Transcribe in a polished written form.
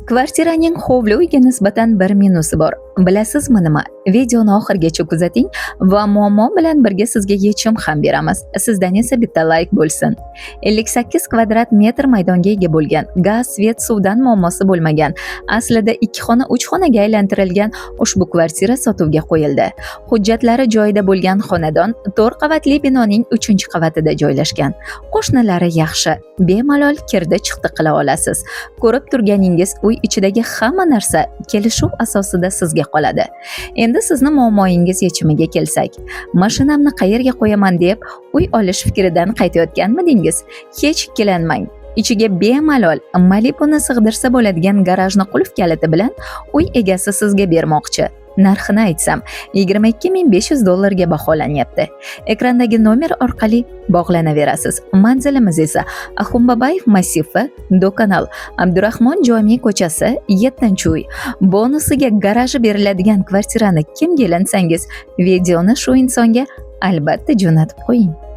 Kvartiraning hovli uyga nisbatan bir minusi bor. Bilasizmi nima? Videoni oxirigacha kuzating va muammo bilan birga sizga yechim ham beramiz. Sizdan esa bitta layk bo'lsin. 58 kvadrat metr maydonga ega bo'lgan, gaz, svet, suvdan muammosi bo'lmagan, aslida 2 xona 3 xonaga aylantirilgan ushbu kvartira sotuvga qo'yildi. Hujjatlari joyida bo'lgan xonadon 4 qavatli binoning 3-qavatida joylashgan. Qo'shnilari yaxshi, bemalol kirdi chiqdi qila olasiz. Ko'rib turganingiz uy ichidagi hamma narsa kelishuv asosida sizga qoladi. Endi sizni muammoyingiz yechimiga kelsak, mashinamni qayerga qo'yaman deb uy olish fikridan qaytayotganmidingiz? Hech ikkilanmang. Ichiga bemalol Malibu'ni sig'dirsa bo'ladigan garajni qulf kaliti bilan uy egasi sizga bermoqchi. Narxini aytsam, 22 500 dollarga baholanyapti. Ekrandagi nomer orqali bog'lanaverasiz. Manzilimiz esa Axunbabayev massivi, Do'kanal, Abdurahmon Jomiy ko'chasi, 7-uy. Bonusiga garaji beriladigan kvartirani kimga ilinsangiz, videoni shu insonga albatta jo'natib qo'ying.